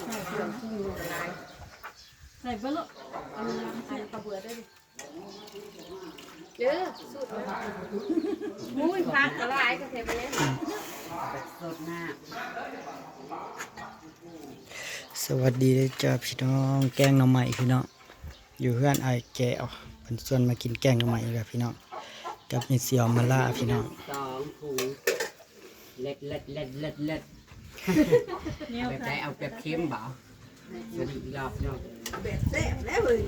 ໃສ່ເບິດໂລດ ເອົາລົງມາໃສ່ເຂົ້າເບືອໄດ້ເດີ ເດີ ສູດ ມຸ້ຍ ຜັກກໍຫຼາຍກໍໃສ່ໄປເລີຍ ແບບສົດນ້ຳ. ສະຫວັດດີເດີຈ້າພີ່ນ້ອງ ແກງໜໍ່ໄມ້ພີ່ນ້ອງ ຢູ່ເຮືອນອ້າຍແກ້ວ ເພິ່ນຊວນມາກິນແກງໜໍ່ໄມ້ອີກແລ້ວພີ່ນ້ອງ ກັບແມ່ສ່ຽວມາລາພີ່ນ້ອງ ສອງຖົງ ເລີດ ເລີດ ເລີດ ເລີດ ເລີດ ແນວ ແບບໃດ ເອົາແບບເຄັມບໍ? ສະຫວັດດີອີກລອບພີ່ນ້ອງ ແບບແຊບແລ້ວເວີຍ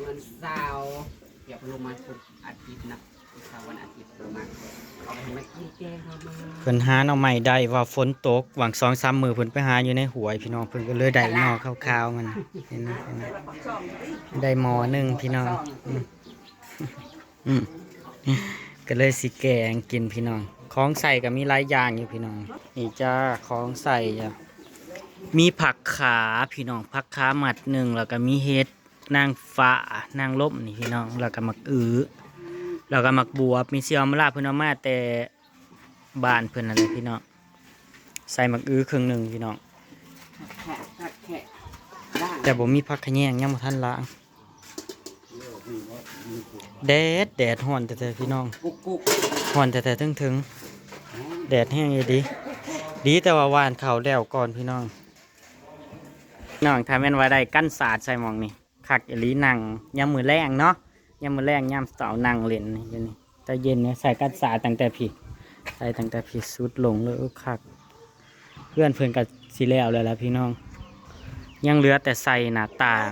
ວັນເສົາ ດຽວເພິ່ນລົງມາທຸກອາທິດນະ ເສົາວັນອາທິດລົງມາ ເພິ່ນຫາໜໍ່ໄມ້ໄດ້ ວ່າຝົນຕົກ ຫວ່າງສອງສາມມື້ເພິ່ນໄປຫາຢູ່ໃນຫ້ວຍພີ່ນ້ອງ ເພິ່ນກໍເລີຍໄດ້ໜໍ່ຂາວໆມັນ ເຫັນໄໝ ໄດ້ໝໍ້ໜຶ່ງພີ່ນ້ອງ ອືມ ອືມ ກໍເລີຍຊິແກງກິນພີ່ນ້ອງ ຂອງໃສ່ກໍມີຫຼາຍຢ່າງຢູ່ພີ່ນ້ອງ ນີ້ຈ້າ ຂອງໃສ່ ມີຜັກຂາພີ່ນ້ອງ ຜັກຂາມັດໜຶ່ງ ແລ້ວກໍມີເຫັດ ນາງຟ້າ ນາງລົມນີ້ພີ່ນ້ອງ ແລ້ວກໍໝາກອຶ ແລ້ວກໍໝາກບວບ ມີສ່ຽວມາລາເພິ່ນເອົາມາແຕ່ບ້ານເພິ່ນນັ້ນແຫຼະພີ່ນ້ອງ ໃສ່ໝາກອຶເຄິ່ງໜຶ່ງພີ່ນ້ອງ ແຄະ ແຄະ ແຕ່ບໍ່ມີຜັກຂະແຍງ ຍັງບໍ່ທັນລ້າງ ແດດ ແດດ ຮ້ອນແທ້ໆພີ່ນ້ອງ ກຸກໆ ຮ້ອນແທ້ໆເຖິງໆ ແດດແຮງອີ່ຫຼີ ດີແຕ່ວ່າຫວ່ານເຂົ້າແລ້ວກ່ອນພີ່ນ້ອງ ນ້ອງ ຖ້າແມ່ນວ່າໄດ້ກັນສາດໃສ່ໝ່ອງນີ້ ຄັກອີ່ຫຼີ ນັ່ງຍາມມື້ແລງເນາະ ຍາມມື້ແລງ ຍາມເຊົ້ານັ່ງຫຼິ້ນຢູ່ນີ້ ຕອນເຢັນນີ້ໃສ່ກັນສາດຕັ້ງແຕ່ພີ້ ໃສ່ຕັ້ງແຕ່ພີ້ສຸດລົງເລີຍ ໂອ້ ຄັກ ເຮືອນເພິ່ນກໍຊິແລ້ວແລ້ວລະພີ່ນ້ອງ ຍັງເຫຼືອແຕ່ໃສ່ໜ້າຕ່າງ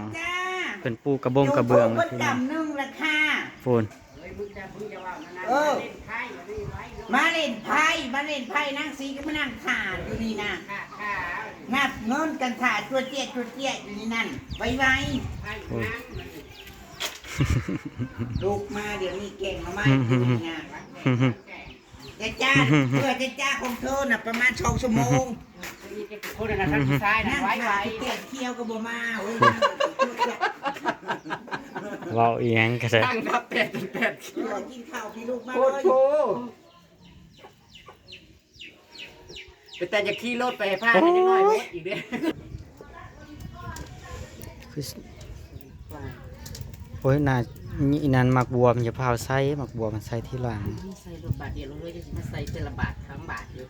ເພິ່ນປູກະບົງກະເບື້ອງແລ້ວພີ່ນ້ອງ ພຸ້ນ ເອີ ມາຫຼິ້ນໄພ້ ມາຫຼິ້ນໄພ້ ນາງສີກໍມານັ່ງຖ້າຢູ່ນີ້ນະ ນັບເງິນກັນຖ້າ ຈວດຈຽດ ຈວດຈຽດ ຢູ່ໃນນັ້ນ ໄວໆ ໂອ້ຍ ລຸກມາດຽວນີ້ແກງໜໍ່ໄມ້ຢູ່ນີ້ນະ ຈ້າໆ ເພື່ອຈ້າໆຂອງເທີນະ ປະມານສອງຊົ່ວໂມງ ຄົນນັ້ນນະ ທັງຜູ້ຊາຍນະ ໄວໆ ແກງຂຽວກໍບໍ່ມາ ໂອ້ຍ ເວົ້າອີ່ຫຍັງກໍໄດ້ ນັ່ງນັບແປດແປດ ກິນເຂົ້າພີ່ລູກມາເລີຍ ໂອ້ໂຫ ເປັນຕາຢາກຂີ່ລົດໄປໃຫ້ພາເດັກນ້ອຍຫົດອີກເດ້ ຄື ໂອ້ຍ ໜ້າ ນີ້ ອີ່ນັ້ນໝາກບວບ ຢ່າພາວໃສ່ ໝາກບວບມັນໃສ່ທີຫຼັງ ໃສ່ລົດບາດດຽວເລີຍ ຈະຊິມາໃສ່ເທື່ອລະບາດສອງບາດຢູ່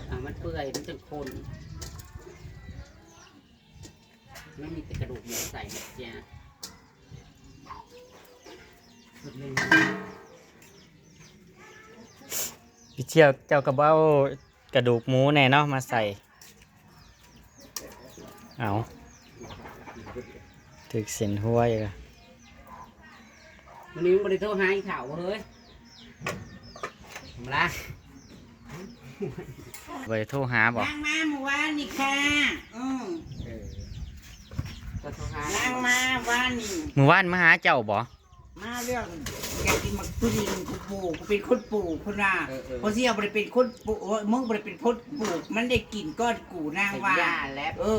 ເອົາມັນເປື່ອຍ ມັນຈັ່ງຄົນ ມັນມີແຕ່ກະດູກໝູໃສ່ເຈົ້າ ພີ່ສ່ຽວ ເຈົ້າກໍບໍ່ເອົາກະດູກໝູແດ່ເນາະມາໃສ່ ເອົາ ຖືກເສັ້ນຫົວອີກລະ ມື້ນີ້ມຶງບໍ່ໄດ້ໂທຫາອີ່ເຖົ້າບໍ່ເຮີ້ຍ? ທຳມະດາ ບໍ່ໄດ້ໂທຫາບໍ່? ນາງມາມື້ວານນີ້ຄ່ະ ອື ເອີ ກໍໂທຫາ ນາງມາວານນີ້ ມື້ວານມາຫາເຈົ້າບໍ່? ມາເລື່ອງຢາກກິນໝາກຕຸລິງ ກູປູກ ກູເປັນຄົນປູກ ເພິ່ນວ່າ ເອີໆ ພໍ່ສ່ຽວບໍ່ໄດ້ເປັນຄົນປູກ ເອີ ມຶງບໍ່ໄດ້ເປັນຄົນປູກ ມັນໄດ້ກິນກ່ອນກູ ນາງວ່າ ເອີ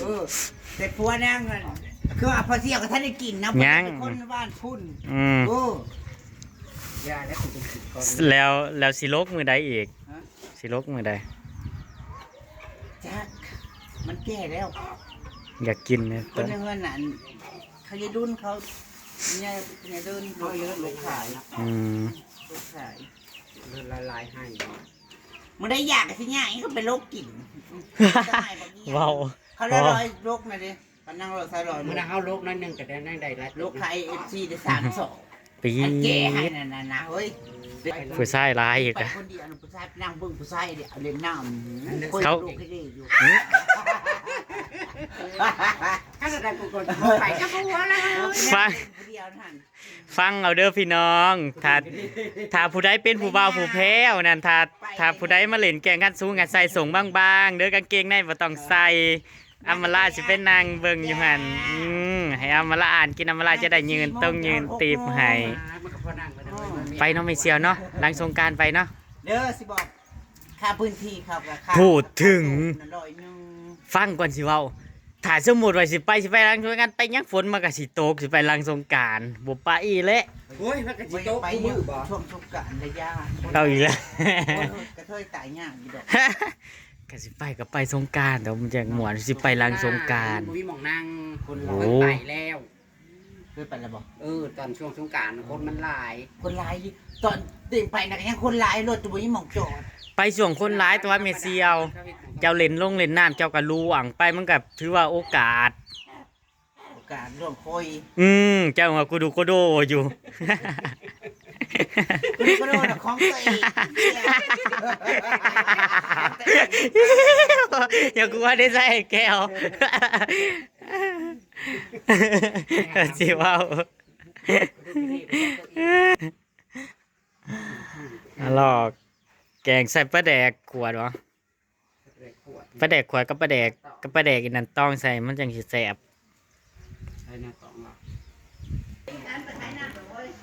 ເອີ ແຕ່ຜົວນາງນັ້ນ ຄືວ່າພໍ່ສ່ຽວກໍທັນໄດ້ກິນນະ ຍັງ ເພິ່ນເປັນຄົນບ້ານພຸ້ນ ອື ເອີ ຢ່າແລ້ວ ກູເປັນກິນກ່ອນ ແລ້ວ ແລ້ວຊິລົກມື້ໃດອີກ? ຮະ? ຊິລົກມື້ໃດ? ຈັກ ມັນແກ່ແລ້ວ ຢາກກິນແລ້ວ ຄົນໃນເຮືອນນັ້ນ ເຂົາຢາກດຸນເຂົາ ຍາຍ ຍາຍເດີນເຂົາຢາກລົກຂາຍ ອື ລົກຂາຍ ເດີນຫຼາຍໆໃຫ້ ມື້ໃດຢາກກໍຊິຍ່າງເຂົາໄປລົກກິນ ເວົ້າ ເຂົາລອຍໆລົກນະເດ້ ປານນາງລອຍຊາຍລອຍ ມື້ນັ້ນເຮົາລົກໜ້ອຍໜຶ່ງກໍໄດ້ ນາງໄດ້ຫຼາຍ ລົກຂາຍເອັຟຊີໄດ້ສາມສອງ ປີ ອັນແກ່ໃຫ້ນັ້ນນະ ເຮີ້ຍ ຜູ້ຊາຍຫຼາຍອີກ ໄປ ອະ ຄົນດຽວນະ ຜູ້ຊາຍໄປນັ່ງເບິ່ງຜູ້ຊາຍເດ ເອົາເຫຼັ້ນນ້ຳ ເຂົາ ເຂົາກໍໄດ້ຜູ້ຄົນໄປກັບຜົວແລ້ວ ຟັງ ຟັງເອົາເດີພີ່ນ້ອງ ຖ້າ ຖ້າຜູ້ໃດເປັນຜູ້ບ່າວຜູ້ແພ້ວນັ້ນ ຖ້າ ຖ້າຜູ້ໃດມາຫຼິ້ນແກ່ງຄັນສູງ ໃສ່ສົ້ງບາງໆເດີ ກາງເກງໃນບໍ່ຕ້ອງໃສ່ ອຳມາລາຊິໄປນັ່ງເບິ່ງຢູ່ຫັ້ນ ອື ໃຫ້ອຳມາລາອ່ານກິນ ອຳມາລາຈະໄດ້ຍື່ນຕົງຍື່ນຕິບໃຫ້ ໄປເນາະແມ່ສ່ຽວເນາະ ຫຼັງສົງການໄປເນາະ ເດີ ຊິບອກ ຄ່າພື້ນທີ່ເຂົາກໍຄ່າ ພູດເຖິງ ຮ້ອຍໜຶ່ງ ຟັງກ່ອນຊິເວົ້າ ຖ້າສົມມຸດວ່າຊິໄປ ຊິໄປຫຼັງສົງການ ໄປຫຍັງ ຝົນມັນກໍຊິຕົກ ຊິໄປຫຼັງສົງການ ບໍ່ໄປແຫຼະ ໂອ້ຍ ມັນກໍຊິຕົກ ໄປ ມື້ບໍ່ ຊ່ວງສົງການລະຢ່າ ເອົາອີກແລ້ວ ໂອ້ຍ ກະເທີຍຕາຍຍາກຢູ່ດອກ ກະຊິໄປ ກະໄປສົງການ ແຕ່ວ່າມັນຢາກມ່ວນ ຊິໄປຫຼັງສົງການ ບໍ່ມີໝ່ອງນັ່ງ ຄົນ ໂອ້ ເພິ່ນໄປແລ້ວ. ເຄີຍໄປແລ້ວບໍ່? ເອີ ຕອນຊ່ວງສົງການຄົນມັນຫຼາຍ ຄົນຫຼາຍ. ຕອນຕົວເອງໄປນະ ກະຍັງຄົນຫຼາຍ ລົດກະບໍ່ມີໝ່ອງຈອດ. ໄປຊ່ວງຄົນຫຼາຍ ແຕ່ວ່າແມ່ສ່ຽວ ເຈົ້າເຫຼັ້ນລົງເຫຼັ້ນນ້ຳ ເຈົ້າກະລ່ວງໄປ ມັນກະຖືວ່າໂອກາດ ການຫຼວງຂ້ອຍ ອືມ ເຈົ້າຫາກະດູກະໂດຢູ່ ກະດູກະໂດນະຂອງຕົວເອງ ຢ່າກົວໄດ້ໃສ່ແກ້ວ ຊິເວົ້າ ອາຫຼອກ ແກງໃສ່ປາແດກຂວດຫວາ? ປາແດກຂວດກັບປາແດກ ກັບປາແດກອີ່ນັ້ນຕອງໃສ່ ມັນຈັ່ງຊິແຊບ.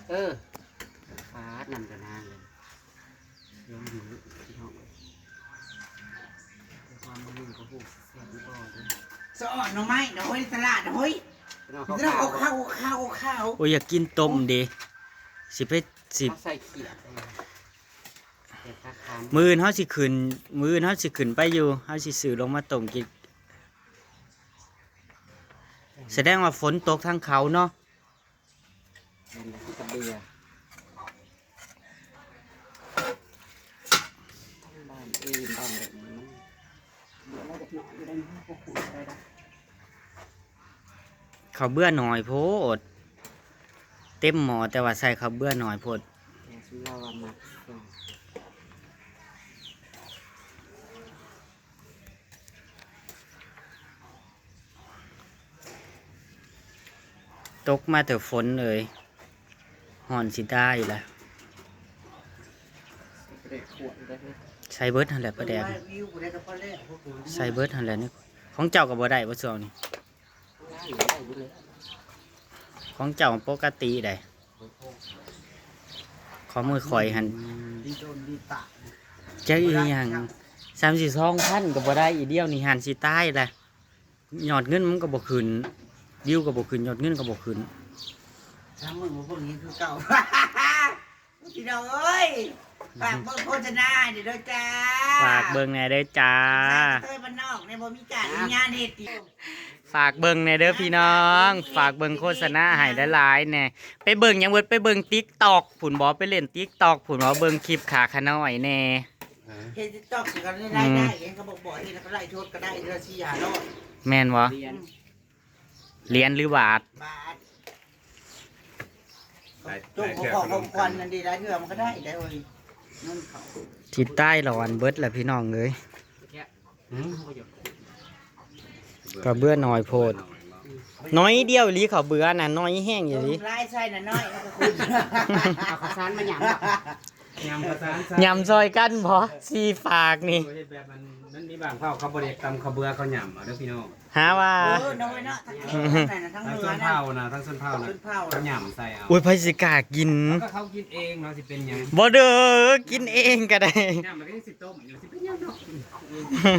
ເອີ ປາດ ນ້ຳກະນາງເລີຍ ລອງດູພີ່ນ້ອງເອີຍ ຄວາມບໍ່ຮູ້ກະຮູ້ຊິແຊບຫຼືບໍ່ເດີ. ສະອອດໜໍ່ໄມ້ ໂອ້ຍ ສະຫຼາດ ໂອ້ຍ ພີ່ນ້ອງ ເອົາຂາວ ເອົາຂາວ ເອົາຂາວ. ໂອ້ຍ ຢາກກິນຕົ້ມເດ ຊິໄປ ຊິ ເອົາໃສ່ຂຽດ. ມື້ອື່ນເຮົາຊິຂຶ້ນ ມື້ອື່ນເຮົາຊິຂຶ້ນໄປຢູ່ ເຮົາຊິຊື້ລົງມາຕົ້ມກິນ. ສະແດງວ່າຝົນຕົກທາງເຂົາເນາະ. ເປັນກະເບື່ອ ບ້ານອື່ນ ບ້ານແບບນີ້ມັນ ເບື່ອແລ້ວຈັກໜ້ອຍຢູ່ໃດ໋ ບໍ່ຄຸ້ນໄດ້ດອກ. ເຂົ້າເບື່ອໜ້ອຍໂພດ ເຕັມໝໍ້ ແຕ່ວ່າໃສ່ເຂົ້າເບື່ອໜ້ອຍໂພດ. ແຕ່ຊຸມລາວວ່າມັກ ຕົກມາແຕ່ຝົນເອີຍ ຮ້ອນຊິຕາຍລະ. ໃສ່ເບິດຫັ້ນແຫຼະປາແດກ ໃສ່ເບິດຫັ້ນແຫຼະ. ນີ້ຂອງເຈົ້າກະບໍ່ໄດ້ບໍ່ຊ່ວງນີ້? ຂອງເຈົ້າປົກກະຕິໃດ໋ ຂອງມື້ຂ້ອຍຫັ້ນ ຈັກອີ່ຫຍັງ ສາມສິບສອງພັນກະບໍ່ໄດ້ ອີ່ດຽວນີ້ຫັ້ນຊິຕາຍລະ. ຍອດເງິນມັນກະບໍ່ຂຶ້ນ ວິວກະບໍ່ຂຶ້ນ ຍອດເງິນກະບໍ່ຂຶ້ນ. ທາງເບິ່ງບໍ່ເບິ່ງຍັງຄືເກົ່າ ພີ່ນ້ອງເອີຍ ຝາກເບິ່ງໂຄສະນາໃຫ້ແດ່ເດີຈ້າ ຝາກເບິ່ງແດ່ເດີຈ້າ ສາວກະເທີຍບ້ານນອກແດ່ ບໍ່ມີການມີງານເຮັດຕິ. ຝາກເບິ່ງແດ່ເດີພີ່ນ້ອງ ຝາກເບິ່ງໂຄສະນາໃຫ້ຫຼາຍໆແດ່. ໄປເບິ່ງຫຍັງເບິດ ໄປເບິ່ງຕິກຕັອກພຸ້ນບໍ ໄປຫຼິ້ນຕິກຕັອກພຸ້ນບໍ ເບິ່ງຄລິບຂາຂະນ້ອຍແດ່. ເຮັດຕິກຕັອກຊິກະໄດ້ລາຍໄດ້ ເຫັນເຂົາບອກ ເຮັດແລ້ວກະໄລ່ໂທດກະໄດ້ເທື່ອລະສີ່ຫ້າຮ້ອຍ ແມ່ນບໍ່? ຫຼຽນຫຼືບາດ? ບາດ. ໂຕຂອງຂອງຂວັນອັນດີຫຼາຍເທື່ອມັນກະໄດ້ໄດ໋ເວີຍ ເງິນເຂົາ. ຊິຕາຍຫຼອນເບິດລະພີ່ນ້ອງເອີຍ. ກະເບື່ອໜ້ອຍໂພດ ໜ້ອຍດຽວອີ່ຫຼີ ເຂົ້າເບື່ອນະ ໜ້ອຍແຮງອີ່ຫຼີ. ລາຍໃສ່ນະນ້ອຍ ເອົາຂະສານມາຫຍັງ ຫຍ້ຳຊອຍກັນບໍ ສີ່ຝາກນີ້. ເຮັດແບບມັນ ມັນມີບາງເຜົ່າເຂົາບໍ່ໄດ້ຕຳເຂົ້າເບື່ອ ເຂົາຫຍ້ຳເອົາເດີພີ່ນ້ອງ. ຫາວ່າ ເອີ ນ້ອຍເນາະ ທາງຊົນເຜົ່ານະ ທາງຊົນເຜົ່ານະ ເຂົາຫຍ້ຳໃສ່ເອົາ. ໂອ້ຍ ໃຜຊິກ້າກິນ ກະເຂົາກິນເອງເນາະ ຊິເປັນຫຍັງ. ບໍ່ເດີ ກິນເອງກະໄດ້ ຫຍ້ຳແລ້ວກະຊິຕົ້ມຢູ່ ຊິເປັນຫຍັງດອກ.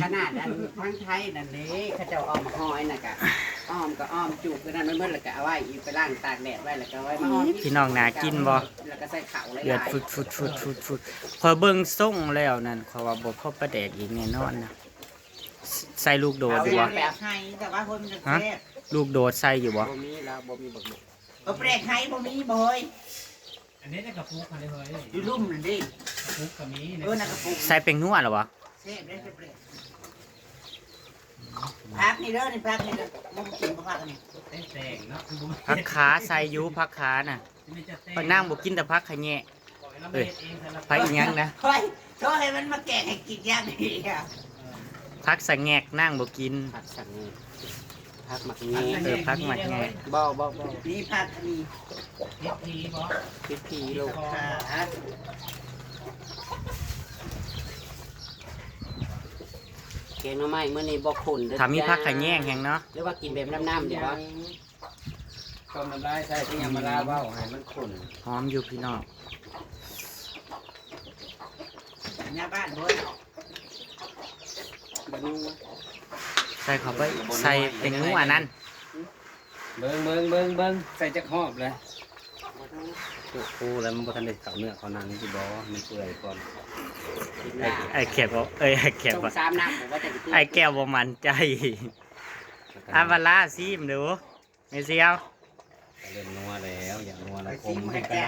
ຂະໜາດອັນທາງໄທນັ້ນເດ້ ເຂົາເຈົ້າເອົາໝາກຫອຍນະກະ ອ້ອມກະອ້ອມ ຈູກອັນນັ້ນມັນໝົດ ແລ້ວກະເອົາໄວ້ອີກ ໄປລ້າງຕາກແດດໄວ້ ແລ້ວກະເອົາໄວ້ມາຫອມ ພີ່ນ້ອງໜ້າກິນບໍ່? ແລ້ວກະໃສ່ເຂົ້າຫຼາຍໆ ເດືອດຟຶດໆໆໆ. ຂ້ອຍເບິ່ງຊົງແລ້ວນັ້ນ ຂ້ອຍວ່າບໍ່ພໍປາແດກອີກແນ່ນອນນະ. ໃສ່ລູກໂດດຢູ່ບໍ່? ແປກໄຮ ແຕ່ວ່າຄົນມັນຈະແຊບ. ລູກໂດດໃສ່ຢູ່ບໍ່? ບໍ່ມີລະ ບໍ່ມີບັກໝົກ. ເອີ ແປກໄຮບໍ່ມີບໍ່ເຮີ້ຍ? ອັນນີ້ໃນກະປຸກຫັ້ນເລີຍເຮີ້ຍ ຢູ່ລຸ່ມນັ້ນເດ້ ກະປຸກກະມີ. ເອີ ໃນກະປຸກ ໃສ່ແປ້ງນົວລະບໍ່? ແຊບເດ້ ແຊບເດ້. ຜັກນີ້ເດີ ນີ້ຜັກນີ້ເດີ ບໍ່ກິນບໍ່ຜັກອັນນີ້ ແຕ່ງເນາະ ຜັກຂາໃສ່ຢູ່ ຜັກຂານະ. ນາງບໍ່ກິນແຕ່ຜັກຂະແຍງ ເອີຍ ຜັກອີ່ຫຍັງນະ? ໂອ້ຍ ໂທໃຫ້ມັນມາແກງໃຫ້ກິນຢ່າງດີອະ. ຜັກສະແງກນາງບໍ່ກິນ. ຜັກສະແງກ ຜັກໝາກແງ. ເອີ ຜັກໝາກແງ. ບໍ່ ບໍ່ ບໍ່ ນີ້ຜັກອັນນີ້ ພິດຜີບໍ່? ພິດຜີລູກ. ແກງໜໍ່ໄມ້ມື້ນີ້ບໍ່ຂຸ້ນເດີ ຖ້າມີຜັກຂະແຍງແຮງເນາະ. ຫຼືວ່າກິນແບບນ້ຳໆດີບໍ່? ຕົ້ມນ້ຳລາຍໃສ່ ຄືຫຍັງມາລາເວົ້າໃຫ້ມັນຂຸ້ນ. ຫອມຢູ່ພີ່ນ້ອງ. ຍາບ້ານບໍ່? ບໍ່ຮູ້. ໃສ່ເຂົ້າໄປ ໃສ່ແປ້ງນົວອັນນັ້ນ. ເບິ່ງ ເບິ່ງ ເບິ່ງ ເບິ່ງ ໃສ່ຈັກຮອບແລ້ວ? ໂອ້ໂຫ ແລ້ວມັນບໍ່ທັນໄດ້ເຂົ້າເນື້ອເຂົ້າໜັງຊິບໍ່? ມັນເປື່ອຍກ່ອນ. ອ້າຍແກ້ວບໍ່ ເອີຍ ອ້າຍແກ້ວບໍ່ ສົງສານນຳບໍ່ວ່າຈະໄປ ອ້າຍແກ້ວບໍ່ໝັ້ນໃຈ. ອາ ວາລາຊີມດູ ແມ່ສຽວ ກໍເລີ່ມນົວແລ້ວ ຢາກນົວແລ້ວ ຂົມແຮງກະ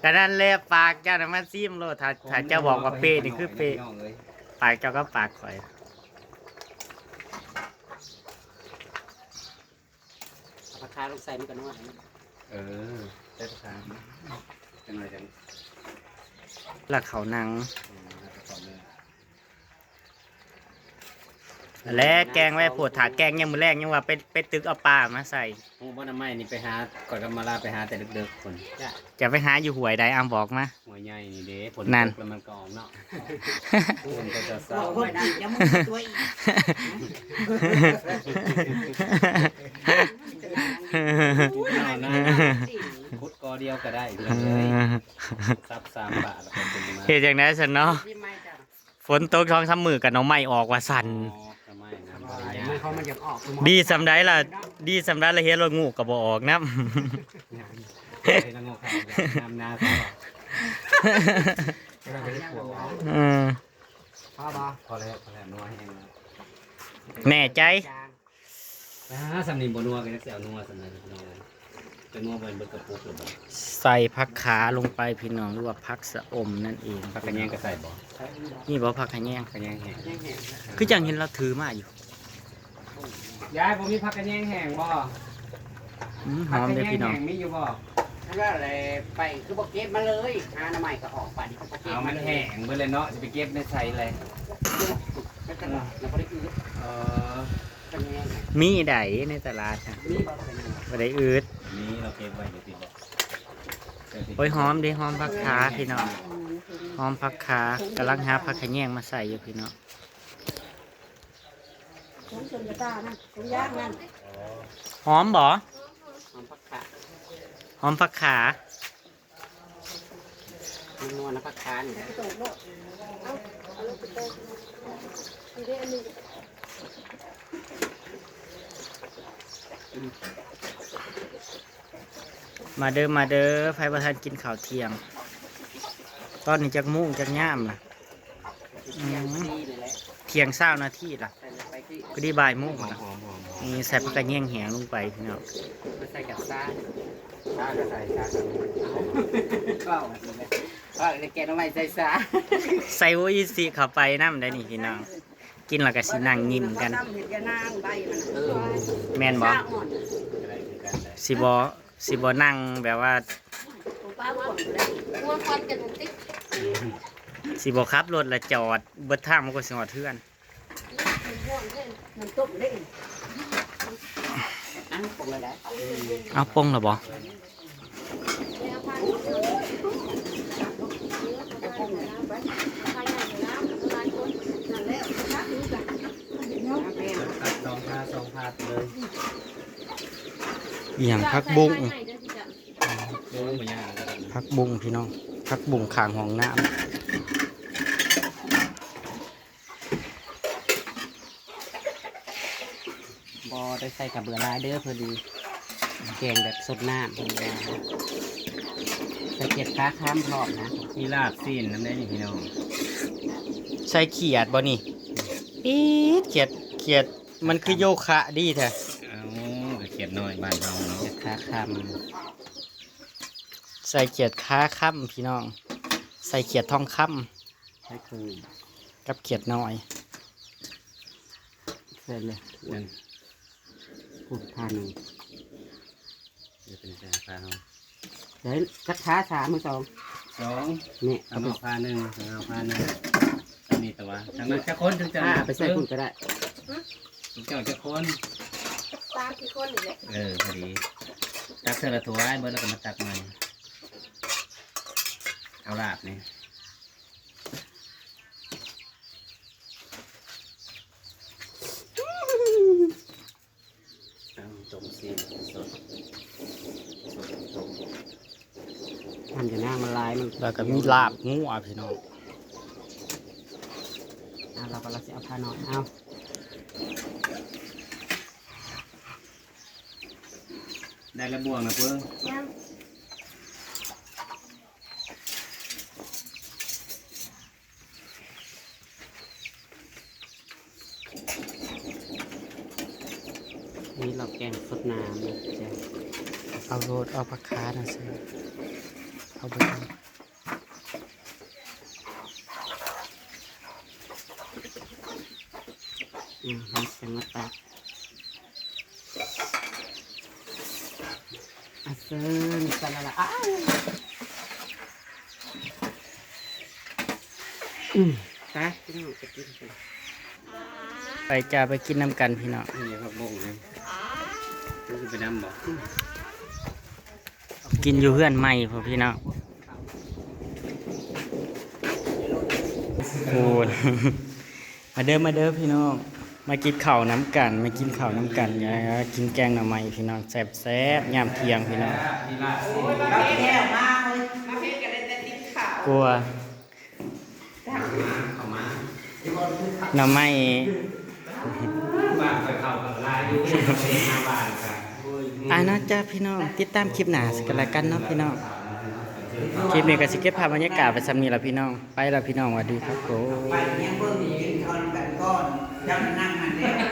ກໍນັ້ນແຫຼະ ປາກເຈົ້ານະມາຊີມໂລດ ຖ້າ ຖ້າເຈົ້າບອກວ່າເປະນີ້ຄືເປະ ປາກເຈົ້າກັບປາກຂ້ອຍ. ເອົາຜັກຄາລົງໃສ່ມັນກໍນົວ. ເອີ ໃສ່ຜັກຄາຈັກໜ້ອຍຈັ່ງ ແລ້ວເຂົ້າໜັງ ອືມ ແລ້ວກໍເຂົ້າເນື້ອ ແລະແກງໄວ້ໂພດ ຖ້າແກງຍາມມື້ແລງຍັງວ່າໄປ ໄປຕຶກເອົາປາມາໃສ່. ຮູ້ບໍ່ ໜໍ່ໄມ້ນີ້ໄປຫາ ຂ້ອຍກັບມາລາໄປຫາແຕ່ເດິກໆພຸ້ນ. ຈະໄປຫາຢູ່ຫ້ວຍໃດ ອາ ບອກມາ. ຫ້ວຍໃຫຍ່ນີ້ເດ້ ຝົນ ນັ້ນ ຕົກແລ້ວມັນກໍອອກເນາະ. ເພິ່ນກໍຈະເຊົາ ໂອ້ຍ ນັ້ນຈະມຶງຕົວອີກ ຂຸດກໍດຽວກໍໄດ້ ເອີ ສັບສາມບາດແລ້ວກໍເປັນມາ ເຮັດຈັ່ງໃດຊັ້ນເນາະ. ຝົນຕົກສອງສາມມື້ກໍໜໍ່ໄມ້ອອກວ່າຊັ້ນ. ອໍ ໜໍ່ໄມ້ນຳ ດີສ່ຳໃດລະ ດີສ່ຳໃດລະ ເຫັນລະງູກກໍບໍ່ອອກນຳ. ເຫັນລະງູກເຂົ້ານຳນາຊະ. ເອີ ພໍບໍ່? ພໍແລ້ວ ພໍແລ້ວ ນົວແຮງແລ້ວ. ແນ່ໃຈ? ອ່າ ສ່ຳນີ້ບໍ່ນົວກໍຍັງຊິເອົານົວສ່ຳນັ້ນພີ່ນ້ອງເອີຍ. ຈະນົວເບິດ ເບິດກະປຸກແລ້ວບໍ່? ໃສ່ຜັກຂາລົງໄປພີ່ນ້ອງ ຫຼືວ່າຜັກຊະອົມນັ້ນເອງ. ຜັກຂະແຍງກໍໃສ່ບໍ່? ມີບໍ່ຜັກຂະແຍງ? ຂະແຍງແຫ້ງ ຄືຈັ່ງເຫັນລາວຖືມາຢູ່. ຍາຍ ບໍ່ມີຜັກຂະແຍງແຫ້ງບໍ່? ອືມ ຫອມເດ້ພີ່ນ້ອງ. ຜັກຂະແຍງແຫ້ງມີຢູ່ບໍ່? ນັ້ນແຫຼະ ໄປຄືບໍ່ເກັບມາເລີຍ ຫາໜໍ່ໄມ້ກໍອອກ ປານນີ້ກໍບໍ່ເກັບມາເລີຍ. ເອົາ ມັນແຫ້ງເບິດແລ້ວເນາະ ຊິໄປເກັບໃນໃສແລະ? ແລ້ວກໍ ແລ້ວບໍ່ໄດ້ອຶດ. ເອີ ມີໃດໃນຕະຫຼາດນະ? ມີບໍ່? ບໍ່ໄດ້ອຶດ. ມີ ລາວເກັບໄວ້ຢູ່ຕິບໍ່? ໂອ້ຍ ຫອມເດ້ ຫອມຜັກຂາພີ່ນ້ອງ ຫອມຜັກຂາ ກຳລັງຫາຜັກຂະແຍງມາໃສ່ຢູ່ພີ່ນ້ອງ. ຂອງຊົນກະຕານະ ຂອງຍາງນັ້ນ. ຫອມບໍ່? ຫອມຜັກຂາ ຫອມຜັກຂາ. ມັນນົວນຳຜັກຂານີ້ແຫຼະ. ມາເດີ ມາເດີ ໃຜບໍ່ທັນກິນເຂົ້າທ່ຽງ. ຕອນນີ້ຈັກໂມງຈັກຍາມລະ? ອືມ ທ່ຽງຊາວນາທີລະ ພໍດີບ່າຍໂມງລະ. ນີ້ໃສ່ຜັກກະແຍງແຫ້ງລົງໄປພີ່ນ້ອງ. ໃສ່ກັບຊາ ຊາກໍໃສ່ຊາ ເວົ້າແກງໜໍ່ໄມ້ໃສ່ຊາ ໃສ່ໂອອິຊິເຂົ້າໄປນຳໄດ໋ນີ້ພີ່ນ້ອງ. ກິນແລ້ວກໍຊິນັ່ງຍິ້ມກັນ ແມ່ນບໍ່? ຊິບໍ່ ຊິບໍ່ນັ່ງແບບວ່າ ຊິບໍ່ຂັບລົດລະຈອດເບິດທາງ ມັນກໍຊິຮອດເຮືອນ. ເອົາ ປົງແລ້ວບໍ່? ສອງພາ ສອງພາເລີຍ. ອີຫຍັງ? ຜັກບຸ້ງ ຜັກບຸ້ງພີ່ນ້ອງ ຜັກບຸ້ງຂ້າງຫ້ອງນ້ຳ. ບໍ່ໄດ້ໃສ່ກະເບືອຫຼາຍເດີ ພໍດີແກງແບບສົດນ້ຳ ໃສ່ຂຽດຂາຄຳພ້ອມນະ. ມີລາບຊີ້ນນຳໄດ໋ນີ້ພີ່ນ້ອງ. ໃສ່ຂຽດບໍ່ນີ້? ອີດ ຂຽດ ຂຽດ ມັນຄືໂຍຄະດີແທ້. ເອົາ ຂຽດນ້ອຍບ້ານເຮົາເນາະ ຂຽດຂາຄຳ. ໃສ່ຂຽດຂາຄຳພີ່ນ້ອງ ໃສ່ຂຽດທອງຄຳ. ໃສ່ເພີ່ມ ກັບຂຽດນ້ອຍ ໃສ່ເລີຍ. ພຸ້ນ ພາໜຶ່ງ ເປັນແສນພາເຮົາ. ໃສ່ຈັກພາ ສາມ ຫຼື ສອງ? ສອງ. ນີ້ ເອົາມາພາໜຶ່ງ ເອົາພາໜຶ່ງ. ອັນນີ້ແຕ່ວ່າທາງນັ້ນຈັກຄົນ ເຈົ້າ ພາໄປໃສ່ພຸ້ນກໍໄດ້. ເຈົ້າຈັກຄົນ? ສາມສີ່ຄົນນີ້ແຫຼະ. ເອີ ພໍດີ ຕັກເທື່ອລະຖ້ວຍ ເບິດແລ້ວກໍມາຕັກໃໝ່. ເອົາລາບນີ້. ຕົ້ມຊີ້ນສົດ ສົດຕົ້ມ. ນ້ຳຢານາງມັນຫຼາຍ ມັນ ແລ້ວກໍມີລາບງົວພີ່ນ້ອງ. ເອົາ ລາວກໍ ລາວຊິເອົາພານ້ອຍ ເອົາ. ໄດ້ລະບ່ວງນະເພິ່ນ. ຍັງ. ນີ້ເຮົາແກງສົດນ້ຳນະເຈົ້າ. ເອົາໂລດ ເອົາຜັກຄານະເຊີ ເອົາເບີດ. ອືມ ເຮົາຈະມາຕັກ ອາ ເຊີນ ສະລະລະ ອ້າຍ ອືມ ໄປພີ່ນ້ອງ ໄປກິນກັນ ໄປຈ້າ ໄປກິນນຳກັນພີ່ນ້ອງ. ນີ້ຜັກບົ້ງນີ້ ມັນຊິໄປນຳບໍ່? ກິນຢູ່ເຮືອນໃໝ່ພຸ້ນພີ່ນ້ອງ. ໂອ້ຍ ມາເດີ ມາເດີພີ່ນ້ອງ ມາກິນເຂົ້ານຳກັນ ມາກິນເຂົ້ານຳກັນ ກິນແກງໜໍ່ໄມ້ພີ່ນ້ອງ ແຊບໆ ຍາມທ່ຽງພີ່ນ້ອງ. ກົວ ໜໍ່ໄມ້ ອ່າ ເນາະຈ້າພີ່ນ້ອງ ຕິດຕາມຄລິບໜ້າກັນລະກັນເນາະພີ່ນ້ອງ. ຄລິບນີ້ກໍຊິເກັບພາບບັນຍາກາດໄວ້ສ່ຳນີ້ລະພີ່ນ້ອງ ໄປລະພີ່ນ້ອງ ຫວັດດີຄັບຜົມ. ໄປຍັງເບິ່ງກິນເຂົ້ານຳກັນກ່ອນ ເຈົ້ານັ້ນນຳຫັ້ນແຫຼະ.